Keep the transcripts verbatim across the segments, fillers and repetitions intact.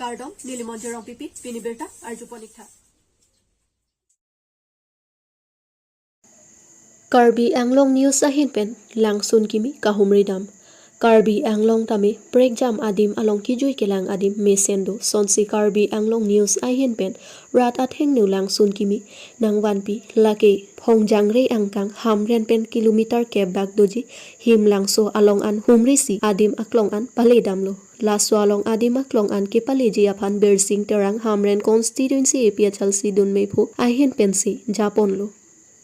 Kardom, neli Monjir Rongpipi, pini birta arjupon ik tha. Karbi Anglong News ahin pen langsun kimi kahumri dam. Karbi Anglong tame prekjam adim along kejui kelang adim mesen do, sonsi Karbi Anglong News ahin pen rat athengno langsun kimi nangvanpi. Lake Phongjangre angkang Hamren pen kilometer kep bak doji Himlangso along an humri si adim aklong an pale damlo. Laso along adim aklong an kepaleji aphan Birsing Terang, Hamren constituency A P H L C dun mephu ahin pensi japonlo.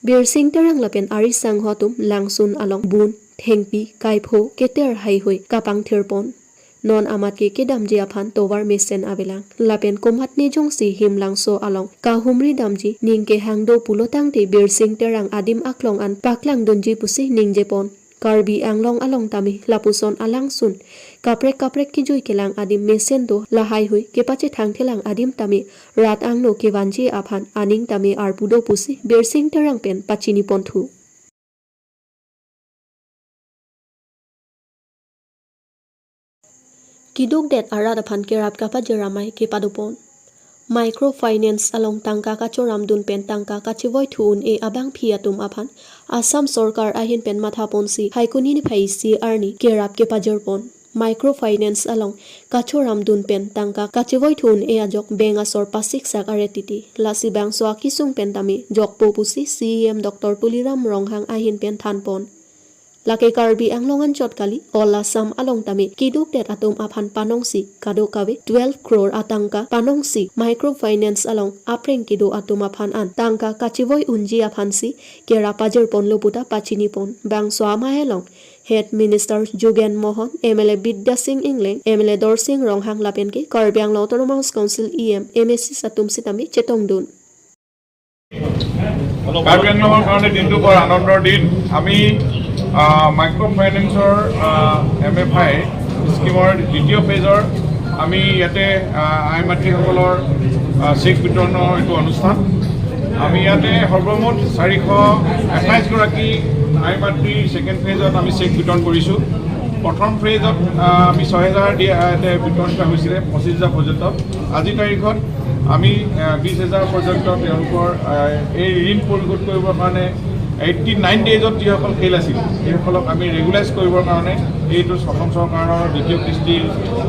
Birsing Terang lapen ari sangho atum langsun along bun, thengpi, kaipho, keter haihui kapangthirpon. Non amat ke kedamji aphan tovar mesen avelang. Lapen komatne jongsi Himlangso along kahumri damji ning kehang do pulo tangte Birsing Terang adim aklong an paklangdunji pusi ningjepon. Karbi Anglong along tame lapuson alangsun kaprek kaprek kejui kelang adim mesen do, lahaihui kepachethangthelang adim tame rat angno kevanji aphan aning tame arpu do pusi Birsing Terang pen pachinipon thu. Kidukdet arat aphan kerap kapajir amei kepadopon. Microfinance along tangka kachoramdun pen tangka kachevoithu un-e abangpi atum aphan Assam sorkar ahin pen mathaponsi Phaikuni niphai isi arni kerap kepajirpon. Microfinance along kachoramdun pen tangka kachevoithu un-e ajok bank asor pasiksak aret titi. Lasi bangso akesung pen tame jokpo pusi C E M Doctor Tuliram Ronghang ahin pen thanpon. Lake Karbi Anglong anchot kali, all Assam along tame kidukdet atum aphan panongsi kadokave twelve crore atangka panongsi microfinance along apreng kedo atum aphan an tangka kachevoi unji aphansi kerap pajirponlo puta pachinipon. Bangso amei along Head Minister Jugen Mohan, M L A Bidya Sing Engleng, M L A Dorsing Ronghang lapen ke Karbi Anglong Autonomous Council E M, M A Cs atum sitame chetongdun. Karbi আংলঙৰ কাৰণে দিনটো বৰ আনন্দৰ দিন। আমি, আহ, মাইক্ৰ' ফাইনেন্সৰ, আহ, M F I স্কিমৰ দ্বিতীয় ফেজৰ আমি ইয়াতে, আহ, আই মাতৃসকলৰ, আহ, চেক বিতৰণৰ এইটো অনুষ্ঠান। আমি ইয়াতে সৰ্বমুঠ চাৰিশ আঠাইছ গৰাকী আই মাতৃ ছেকেণ্ড ফেজত আমি চেক বিতৰণ কৰিছোঁ। প্ৰথম ফেজত, আহ, আমি ছহেজাৰ দিয়া, আহ, ইয়াতে বিতৰণ কৰা হৈছিলে পঁচিছ হাজাৰ পৰ্যন্ত। আজিৰ তাৰিখত আমি, আহ, বিছ হাজাৰ পৰ্যন্ত তেওঁলোকৰ, আহ, এই ঋণ পৰিশোধ কৰিবৰ কাৰণে এইটি নাইন ডেইজত যিসকল ফেইল আছিল, সেইসকলক আমি ৰেগুলাইজ কৰিবৰ কাৰণে এইটো অসম চৰকাৰৰ দ্বিতীয় কিস্তি,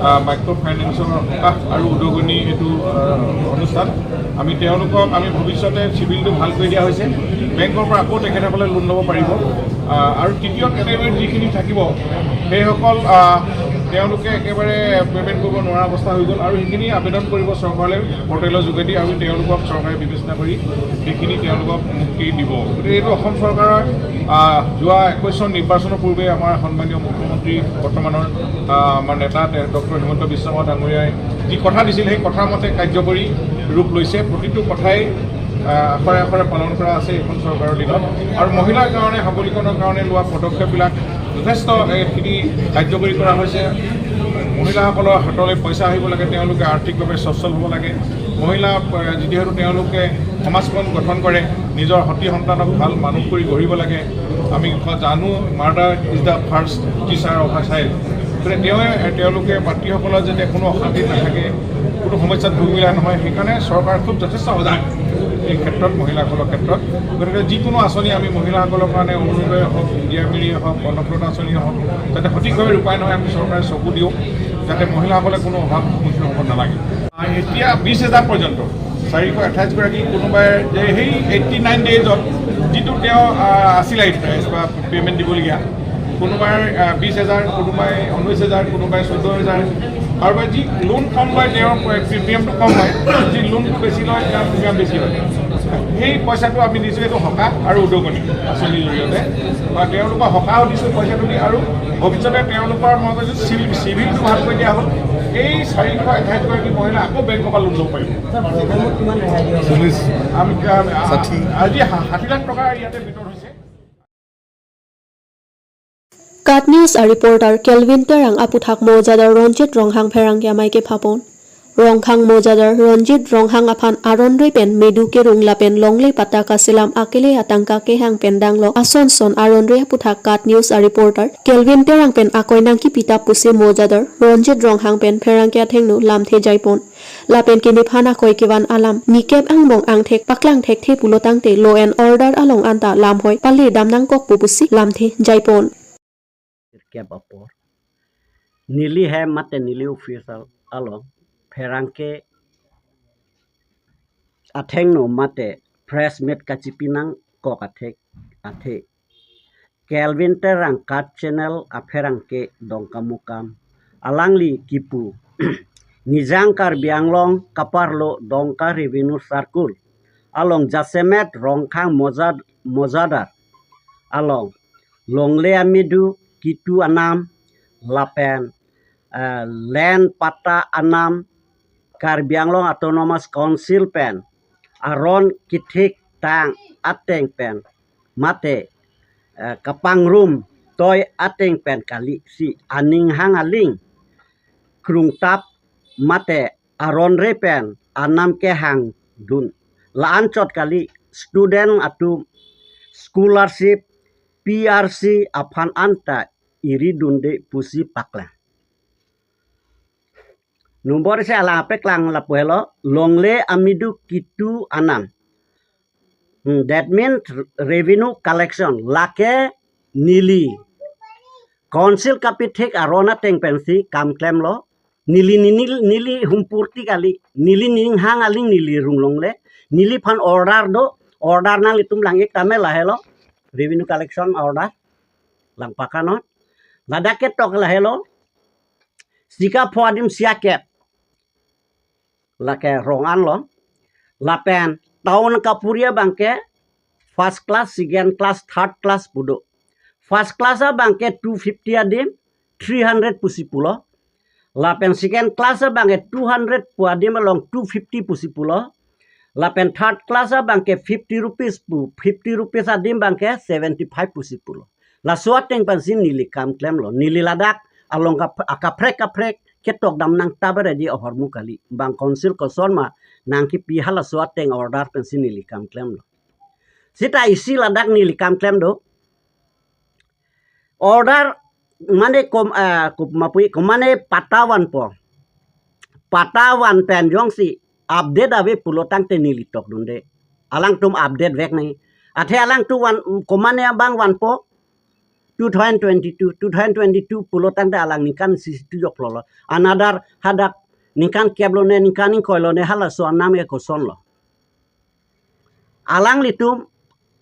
আহ, মাইক্ৰ' ফাইনেন্সৰ সকাহ আৰু উদগনি এইটো, আহ, অনুষ্ঠান। আমি তেওঁলোকক, আমি ভৱিষ্যতে চিভিলটো ভালকৈ দিয়া হৈছে, বেংকৰ পৰা আকৌ তেখেতসকলে লোন ল'ব পাৰিব। আহ, আৰু তৃতীয় কেটেগৰীত যিখিনি থাকিব, সেইসকল, আহ, তেওঁলোকে একেবাৰে পে'মেণ্ট কৰিব নোৱাৰা অৱস্থা হৈ গ'ল আৰু সেইখিনি আবেদন কৰিব চৰকাৰলৈ পৰ্টেলৰ যোগেদি আৰু তেওঁলোকক চৰকাৰে বিবেচনা কৰি সেইখিনি তেওঁলোকক মুক্তি দিব। গতিকে এইটো অসম চৰকাৰৰ, আহ, যোৱা একৈছ চন নিৰ্বাচনৰ পূৰ্বে আমাৰ সন্মানীয় মুখ্যমন্ত্ৰী বৰ্তমানৰ, আহ, আমাৰ নেতা তে-, ডক্টৰ হিমন্ত বিশ্ব শৰ্মা ডাঙৰীয়াই যি কথা দিছিল, সেই কথা মতে কাৰ্যকৰী ৰূপ লৈছে। প্ৰতিটো কথাই, আহ, আখৰে আখৰে পালন কৰা আছে এইখন চৰকাৰৰ দিনত। আৰু মহিলাৰ কাৰণে সবলীকৰণৰ কাৰণে লোৱা পদক্ষেপবিলাক যথেষ্ট এইখিনি কাৰ্যকৰী কৰা হৈছে। মহিলাসকলৰ হাতলৈ পইচা আহিব লাগে, তেওঁলোকে আৰ্থিকভাৱে সচ্ছল হ'ব লাগে। মহিলা, আহ, যিহেতু তেওঁলোকে সমাজখন গঠন কৰে, নিজৰ সতি সন্তানক ভাল মানুহ কৰি গঢ়িব লাগে। আমি জানো, mother is the first teacher of a child। গতিকে তেওঁ, তেওঁলোকে মাতৃসকলৰ যাতে কোনো অশান্তি নাথাকে, কোনো সমস্যাত ভুগিবলগীয়া নহয়, সেইকাৰণে চৰকাৰ খুব যথেষ্ট সজাগ এই ক্ষেত্ৰত, মহিলাসকলৰ ক্ষেত্ৰত। গতিকে যিকোনো আঁচনি আমি মহিলাসকলৰ কাৰণে, অৰুণোদয় হওক, ইণ্ডিয়া মেৰিয়ে হওক, কনকলতা আঁচনিয়ে হওক, যাতে সঠিকভাৱে ৰূপায়ণ হয়, আমি চৰকাৰে চকু দিওঁ, যাতে মহিলাসকলে কোনো অভাৱ সন্মুখীন হ'ব নালাগে। আহ, এতিয়া বিছ হাজাৰ পৰ্যন্ত চাৰিশ আঠাইছ গৰাকী, কোনোবাই যে সেই এইটি নাইন ডেইজত যিটো তেওঁ, আহ, আছিলে বা পে'মেণ্ট দিবলগীয়া, কোনোবাই, আহ, বিছ হাজাৰ, কোনোবাই ঊনৈছ হাজাৰ, কোনোবাই চৈধ্য হাজাৰ, কাৰোবাৰ যি লোন কম লয়, তেওঁৰ প্ৰি-, প্ৰিমিয়ামটো কম হয়, যি লোনটো বেছি লয়, তেওঁৰ প্ৰিমিয়াম বেছি হয়। সেই পইচাটো আমি দিছোঁ এইটো সকাহ আৰু উদগনি আঁচনিৰ জৰিয়তে, বা তেওঁলোকক সকাহ দিছোঁ পইচাটো দি, আৰু ভৱিষ্যতে তেওঁলোকৰ মই কৈছোঁ চিভিল, চিভিলটো ভালকৈ দিয়া হ'ল। এই চাৰিশ আঠাইছ গৰাকী মহিলা আকৌ বেংকৰ পৰা লোন ল'ব পাৰিব। ছাৰ, প্ৰথমত কিমান ৰেহাই দিয়া হ'ব? চল্লিছ। আমি, আমি, আ-, ষাঠি। আজি ষা-, ষাঠি লাখ টকা ইয়াতে বিতৰণ হৈছে। KAT News a reporter Kelvin Terang aputhak mojadar Ronjit Ronghang pherangke amei kephapon. Ronghang mojadar Ronjit Ronghang aphan aron re pen medu kerung lapen longle patta kaselam akele atangka kehang pen danglok ason son aron re aputhak KAT News a reporter Kelvin Terang pen akoi nangkipitap pusi mojadar Ronjit Ronghang pen pherangke athengno lamthe jaipon. Lapen ke nephan akoi kevan alam nikep angbong angthek paklang thekthe pulo tangte law and order along anta lamhoi pale dam nangkokpo pusi lamthe jaipon. Kep apor. Neli hem mate neli office al-, along pherangke athengno mate press meet kachipi nangkok athek athe Kelvin Terang Kat Channel apherangke Dongkamukam. Alangli kipu Nijang Karbi Anglong kaparlo Dongka Revenue Circle along jasemet Rongkhang Mojad-, Mojadar along longle amidu kitu anam lapen, eh, land patta anam Karbi Anglong Autonomous Council pen aron kethek tang ateng pen mate, eh, kapangrum toi ateng pen kali si aning hang aling krungtap mate aron re pen anam kehang dun. La-anchot kali student atum scholarship P R C aphan anta iri dunde pusi paklang. Nombor isi alang apeklang lapu helo, longle amidu kitu anam. Hmm, that means revenue collection. Lake neli Council kapithek aron ateng pensi kam klemlo. Neli neli neli humpurti kali. Neli ning hang aling neli rung longle. Neliphan order do. Order nanglitum lang-ik tame lahelo. Revenue collection order. Lang pakanon. Ladak ketok lahelo. Sika pho adim sia kep. Lake rong anlo. Lapen town kapuri abangke first class, second class, third class pu do. First class abangke two fifty adim, three hundred pusi pulo. Lapen second class abangke two hundred pu adim along two fifty pusi pulo. Lapen third class abangke fifty rupees pu, fifty rupees adim abangke seventy five pusi pulo. Laso ateng pensi neli kam klemlo. Neli ladak along kap-, akaprek kaprek ketok dam nang tabar edi ahormu kali. Bang Council koson ma nangkipi halaso ateng order pensi neli kam klemlo. Sita isi ladak neli kam klem do. Order mane kom, eh, kom mapui, kom mane patta vanpo. Patta van pen jongsi update ave pulo tangte neli tok dunde. Alangtum update vek nangji. Athe alangtum van, kom mane abang vanpo two thousand twenty-two, two thousand twenty-two pulo tangte alang ningkan isi tu joklo lo. Another hadak ningkan kep lone, ningkan ingkoi lone halaso anam ke kosonlo. Alanglitum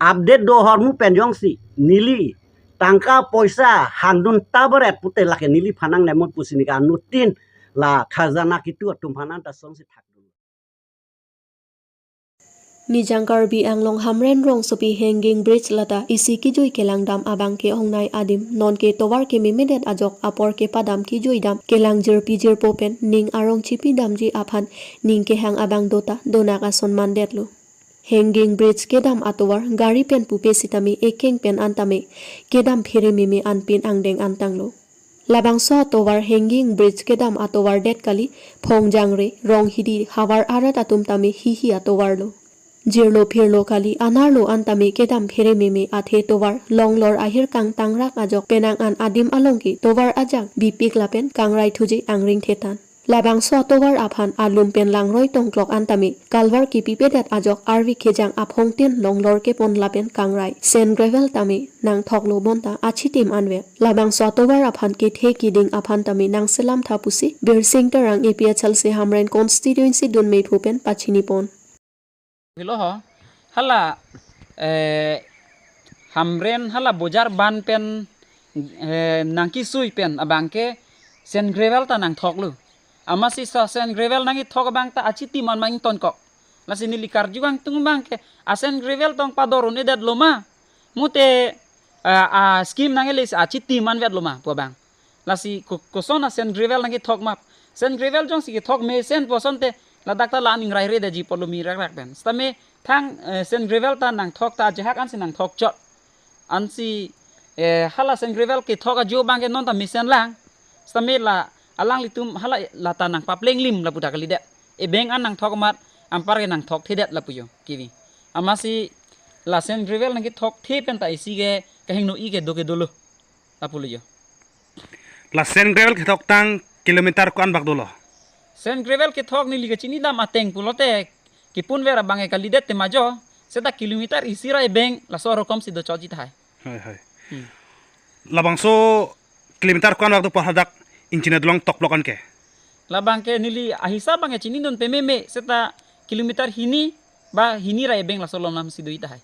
update do ahormu pen jongsi neli tangka poisa hangdun tabar et pute lake neliphan nang nemut pusi neli ka anuttin la khajana kitu atum hanan ta songsi thakdun. Nijang Karbi Anglong Hamren rongsopi hanging bridge lata isi kejui kelangdam abangke ongnei adim nonke tovar kememedet ajok apor kepadam kejuidam kelang jirpi jirpo pen ning arong chipidamji aphan ning kehang abang dota donak ason mandetlo. Hanging bridge kedam atovar gari pen pupe sitame ekeng pen antame kedam phere meme anpin angdeng antanglo. Labangso atovar hanging bridge kedam atovar det kali, Phongjangre, Ronghidi, havar arat atum tame hihi atovarlo. Jirlo phirlo kali, anerlo antame kedam phere meme athe tovar longlor ahirkang tangrak ajok penang an adim along ke tovar ajang bipik lapen kangrai thuji angring thetan. Labangso atovar aphan alum pen langroi tongklok antame kalvar kipipedet ajok arvi kejang aphongtin longlor kepon lapen kangrai sand gravel tame nangthoklo bonta achitim anvet. Labangso atovar aphan kethe keding aphan tame nangselam tha pusi Birsing Terang A P H L C Hamren constituency dunmephu pen pachinipon. Helo ho, hala, eh, Hamren hala bojar ban pen, eh, nangkesui pen abangke sand gravel ta nangthoklo. Amatsi sa sand gravel nangkethok abang ta achitim an ma ingtonkok. Lasi neli karju kangtung abangke a sand gravel tong pador un-edetlo ma. Mute, eh, a scheme nangkele si achitim anvetlo ma pu abang. Lasi ko-, koson a sand gravel nangkethok ma. Sand gravel jongsi kethok mesen pu asonte ladak ta la aning raire detji apotlo mi rakrak pen. Sitame thang, eh, sand gravel ta nangthok ta ajahak ansi nangthok chot. Ansi, eh, hala sand gravel kethok ajo abangke non ta mesen lang. Sitame la alanglitum hala lata nangpaplenglim lapu ta kalidet. Ebeng an nangthok amat anpar ke nangthokthedet lapu jo kivi. Amatsi la sand gravel nangkethokthe pen ta isi ke kahingno-i ke do ke dolo. Lapulo jo. La sand gravel kethok tang kilometer ko-an bak dolo? Sand gravel kethok neli kachinidam ateng pulote kipunver abang ke kalidet tema jo, seta kilometer isi ra ebeng laso arokom si dochotji tahai. Hai, hai. Hmm. Labangso kilometer ko-an vak do pu hadak ingchin-e dolong tokplok an ke? Labang ke neli ahisab abang ke chinidun pememe, seta kilometer hini ba hini ra ebeng laso along lam si do tahai.